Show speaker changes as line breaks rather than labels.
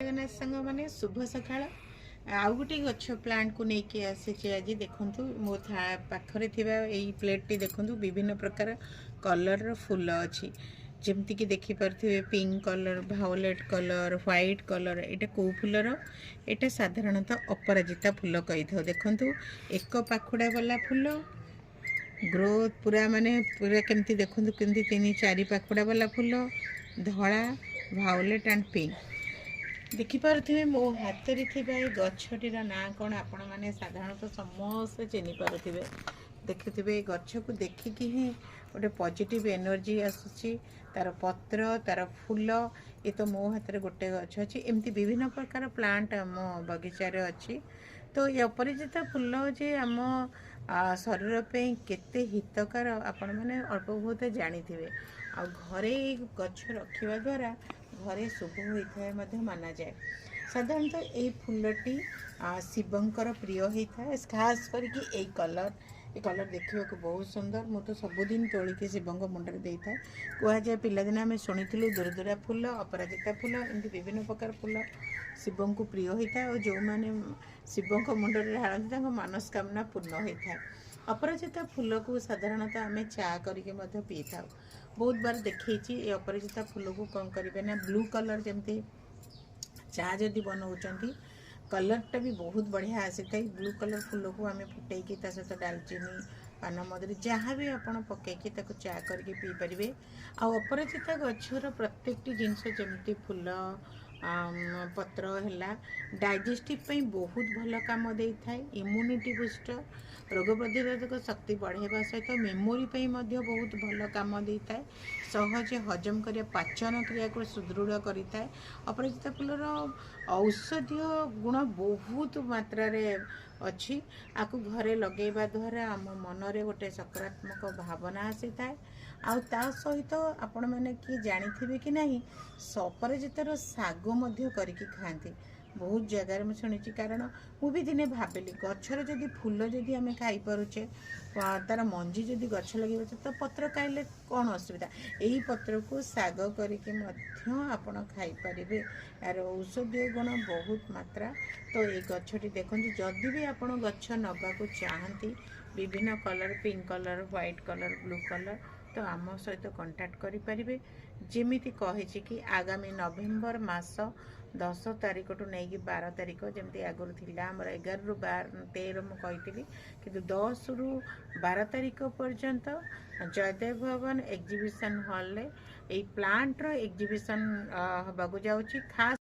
ଜଗନ୍ନାଥ ସାଙ୍ଗମାନେ, ଶୁଭ ସକାଳ। ଆଉ ଗୋଟେ ଗଛ ପ୍ଲାଣ୍ଟକୁ ନେଇକି ଆସିଛି ଆଜି। ଦେଖନ୍ତୁ, ମୋ ପାଖରେ ଥିବା ଏଇ ପ୍ଲେଟ୍ଟି ଦେଖନ୍ତୁ, ବିଭିନ୍ନ ପ୍ରକାର କଲର୍ର ଫୁଲ ଅଛି। ଯେମିତିକି ଦେଖିପାରୁଥିବେ, pink colour, violet colour, white colour. ଏଇଟା କେଉଁ ଫୁଲର? ଏଇଟା ସାଧାରଣତଃ ଅପରାଜିତା ଫୁଲ କହିଥାଉ। ଦେଖନ୍ତୁ, ଏକ ପାଖୁଡ଼ା ବାଲା ଫୁଲ, ଗ୍ରୋଥ୍ ପୁରା ମାନେ ପୁରା କେମିତି ଦେଖନ୍ତୁ, କେମିତି ତିନି ଚାରି ପାଖୁଡ଼ା ବାଲା ଫୁଲ, ଧଳା, ଭାଓଲେଟ୍ ଆଣ୍ଡ ପିଙ୍କ। ଦେଖିପାରୁଥିବେ, ମୋ ହାତରେ ଥିବା ଏ ଗଛଟିର ନାଁ କ'ଣ? ଆପଣମାନେ ସାଧାରଣତଃ ସମସ୍ତେ ଚିହ୍ନି ପାରୁଥିବେ। ଦେଖୁଥିବେ, ଏ ଗଛକୁ ଦେଖିକି ହିଁ ଗୋଟେ ପଜିଟିଭ୍ ଏନର୍ଜି ଆସୁଛି। ତାର ପତ୍ର, ତାର ଫୁଲ। ଏ ତ ମୋ ହାତରେ ଗୋଟେ ଗଛ ଅଛି, ଏମିତି ବିଭିନ୍ନ ପ୍ରକାର ପ୍ଲାଣ୍ଟ ଆମ ବଗିଚାରେ ଅଛି। ତ ଏ ଅପରାଜିତା ଫୁଲ ଯେ ଆମ ଶରୀର ପାଇଁ କେତେ ହିତକାର, ଆପଣମାନେ ଅଳ୍ପ ବହୁତ ଜାଣିଥିବେ। ଆଉ ଘରେ ଏଇ ଗଛ ରଖିବା ଦ୍ୱାରା ଘରେ ଶୁଭ ହୋଇଥାଏ ମଧ୍ୟ ମାନାଯାଏ। ସାଧାରଣତଃ ଏଇ ଫୁଲଟି ଶିବଙ୍କର ପ୍ରିୟ ହେଇଥାଏ, ଖାସ୍ କରିକି ଏଇ କଲର୍। ଏ କଲର୍ ଦେଖିବାକୁ ବହୁତ ସୁନ୍ଦର। ମୁଁ ତ ସବୁଦିନ ତୋଳିକି ଶିବଙ୍କ ମୁଣ୍ଡରେ ଦେଇଥାଏ। କୁହାଯାଏ, ପିଲାଦିନେ ଆମେ ଶୁଣିଥିଲୁ, ଦୁରଦୁରା ଫୁଲ, ଅପରାଜିତା ଫୁଲ, ଏମିତି ବିଭିନ୍ନ ପ୍ରକାର ଫୁଲ ଶିବଙ୍କୁ ପ୍ରିୟ ହୋଇଥାଏ ଆଉ ଯେଉଁମାନେ ଶିବଙ୍କ ମୁଣ୍ଡରେ ଢାଳନ୍ତି, ତାଙ୍କ ମନସ୍କାମନା ପୂର୍ଣ୍ଣ ହୋଇଥାଏ। ଅପରାଜିତା ଫୁଲକୁ ସାଧାରଣତଃ ଆମେ ଚା କରିକି ମଧ୍ୟ ପିଇଥାଉ। ବହୁତ ବାର ଦେଖେଇଛି। ଏ ଅପରାଜିତା ଫୁଲକୁ କ'ଣ କରିବେ ନା, ବ୍ଲୁ କଲର୍ ଯେମିତି ଚା ଯଦି ବନାଉଛନ୍ତି, କଲର୍ଟା ବି ବହୁତ ବଢ଼ିଆ ଆସିଥାଏ। ବ୍ଲୁ କଲର୍ ଫୁଲକୁ ଆମେ ଫୁଟେଇକି ତା ସହିତ ଡାଲଚିନି, ପାନମଧୁରୀ, ଯାହା ବି ଆପଣ ପକେଇକି ତାକୁ ଚା କରିକି ପିଇପାରିବେ। ଆଉ ଅପରାଜିତା ଗଛର ପ୍ରତ୍ୟେକଟି ଜିନିଷ, ଯେମିତି ଫୁଲ, ପତ୍ର ହେଲା, ଡାଇଜେଷ୍ଟିଭ୍ ପାଇଁ ବହୁତ ଭଲ କାମ ଦେଇଥାଏ। ଇମ୍ୟୁନିଟି ବୁଷ୍ଟର, ରୋଗ ପ୍ରତିରୋଧକ ଶକ୍ତି ବଢ଼ାଇବା ସହିତ ମେମୋରି ପାଇଁ ମଧ୍ୟ ବହୁତ ଭଲ କାମ ଦେଇଥାଏ। ସହଜେ ହଜମ କରିବା, ପାଚନ କ୍ରିୟାକୁ ସୁଦୃଢ଼ କରିଥାଏ। ଅପରାଜିତା ଫୁଲର ଔଷଧୀୟ ଗୁଣ ବହୁତ ମାତ୍ରାରେ ଅଛି। ଆକୁ ଘରେ ଲଗେଇବା ଦ୍ୱାରା ଆମ ମନରେ ଗୋଟେ ସକାରାତ୍ମକ ଭାବନା ଆସିଥାଏ। ଆଉ ତା ସହିତ ଆପଣମାନେ କିଏ ଜାଣିଥିବେ କି ନାହିଁ, ଅପରାଜିତାର ଶାଗ ମଧ୍ୟ କରିକି ଖାଆନ୍ତି। ବହୁତ ଜାଗାରେ ମୁଁ ଶୁଣିଛି, କାରଣ ମୁଁ ବି ଦିନେ ଭାବିଲି, ଗଛର ଯଦି ଫୁଲ ଯଦି ଆମେ ଖାଇପାରୁଛେ, ତାର ମଞ୍ଜି ଯଦି ଗଛ ଲଗେଇ, ତ ପତ୍ର ଖାଇଲେ କ'ଣ ଅସୁବିଧା? ଏଇ ପତ୍ରକୁ ଶାଗ କରିକି ମଧ୍ୟ ଆପଣ ଖାଇପାରିବେ। ଏହାର ଔଷଧୀୟ ଗୁଣ ବହୁତ ମାତ୍ରା। ତ ଏଇ ଗଛଟି ଦେଖନ୍ତୁ, ଯଦି ବି ଆପଣ ଗଛ ନେବାକୁ ଚାହାନ୍ତି, ବିଭିନ୍ନ colour, pink colour, white colour, blue colour, ତ ଆମ ସହିତ କଣ୍ଟାକ୍ଟ କରିପାରିବେ। ଯେମିତି କହିଛି କି ଆଗାମୀ ନଭେମ୍ବର ମାସ 10 ତାରିଖଠୁ ନେଇକି 12 ତାରିଖ, ଯେମିତି ଆଗରୁ ଥିଲା ଆମର 11ରୁ 12, 13 ମୁଁ କହିଥିଲି, କିନ୍ତୁ 10ରୁ 12 ତାରିଖ ପର୍ଯ୍ୟନ୍ତ ଜୟଦେବ ଭବନ ଏକ୍ଜିବିସନ୍ ହଲ୍ରେ ଏଇ ପ୍ଲାଣ୍ଟର ଏକ୍ଜିବିସନ୍ ହେବାକୁ ଯାଉଛି ଖାସ୍।